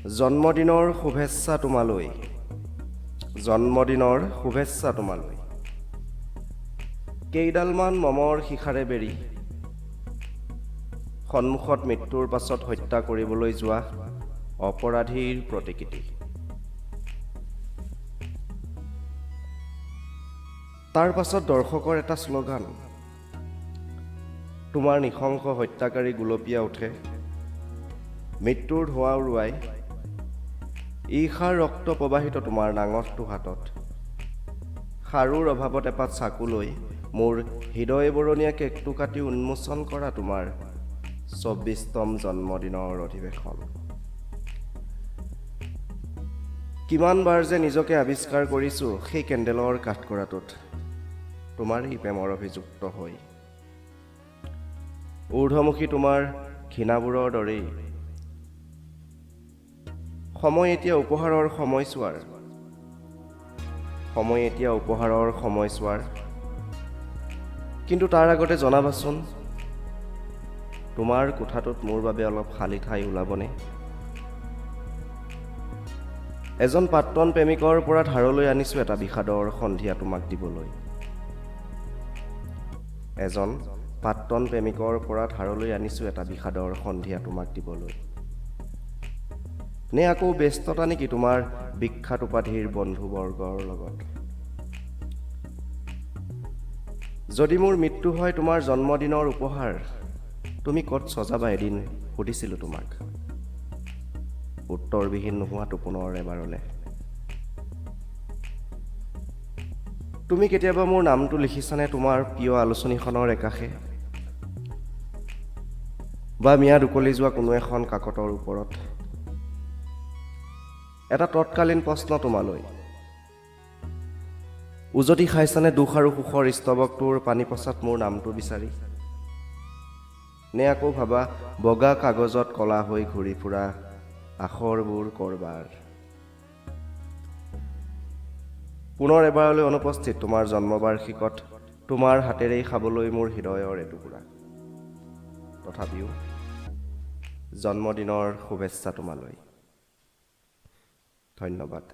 জন্মদিনৰ শুভেচ্ছা তোমালৈ, জন্মদিনৰ শুভেচ্ছা তোমালৈ। কেইডালমান মমৰ শিখাৰে বেৰি সন্মুখত মৃত্যুৰ পাছত হত্যা কৰিবলৈ যোৱা অপৰাধীৰ প্ৰতিকৃতি। তাৰ পাছত দৰ্শকৰ এটা শ্লোগান, তোমাৰ নৃশংস হত্যাকাৰী গুলপীয়া উঠে মৃত্যুৰ ধোঁৱা উৰুৱাই ঈষাৰ ৰক্ত প্ৰবাহিত তোমাৰ নাঙঠটো হাতত খাৰুৰ অভাৱত এপাত চাকু লৈ মোৰ হৃদয় বৰণীয়া কেকটো কাটি উন্মোচন কৰা তোমাৰ 24তম জন্মদিনৰ অধিৱেশন। কিমানবাৰ যে নিজকে আৱিষ্কাৰ কৰিছোঁ সেই কেণ্ডেলৰ কাঠকৰাটোত তোমাৰেই প্ৰেমৰ অভিযুক্ত হৈ, ঊৰ্ধমুখী তোমাৰ ঘৃণাবোৰৰ দৰেই। সময় এতিয়া উপহাৰৰ সময় চোৱাৰ, সময় এতিয়া উপহাৰৰ সময় চোৱাৰ। কিন্তু তাৰ আগতে জনাবাচোন, তোমাৰ কোঠাটোত মোৰ বাবে অলপ খালী ঠাই ওলাবনে? এজন প্ৰাক্তন প্ৰেমিকৰ পৰা ধাৰলৈ আনিছোঁ এটা বিষাদৰ সন্ধিয়া তোমাক দিবলৈ। এজন প্ৰাক্তন প্ৰেমিকৰ পৰা ধাৰলৈ আনিছোঁ এটা বিষাদৰ সন্ধিয়া তোমাক দিবলৈ। নে আকৌ ব্যস্ততা নেকি তোমাৰ বিখ্যাত উপাধিৰ বন্ধুবৰ্গৰ লগত? যদি মোৰ মৃত্যু হয় তোমাৰ জন্মদিনৰ উপহাৰ তুমি ক'ত সজাবা এদিন সুধিছিলোঁ তোমাক, উত্তৰবিহীন নোহোৱাটো পুনৰ এবাৰলৈ। তুমি কেতিয়াবা মোৰ নামটো লিখিছানে তোমাৰ প্ৰিয় আলোচনীখনৰ একাষে, বা ম্যাদ উকলি যোৱা কোনো এখন কাকতৰ ওপৰত? এটা তৎকালীন প্ৰশ্ন তোমালৈ, উজতি খাইছানে দুখ আৰু সুখৰ স্তৱকটোৰ পানী পচাত মোৰ নামটো বিচাৰি? নে আকৌ ভাবা বগা কাগজত কলা হৈ ঘূৰি ফুৰা আখৰবোৰ ক'ৰবাৰ? পুনৰ এবাৰলৈ অনুপস্থিত তোমাৰ জন্মবাৰ্ষিকত তোমাৰ হাতেৰেই খাবলৈ মোৰ হৃদয়ৰ এটুকুৰা। তথাপিও জন্মদিনৰ শুভেচ্ছা তোমালৈ। ধন্যবাদ।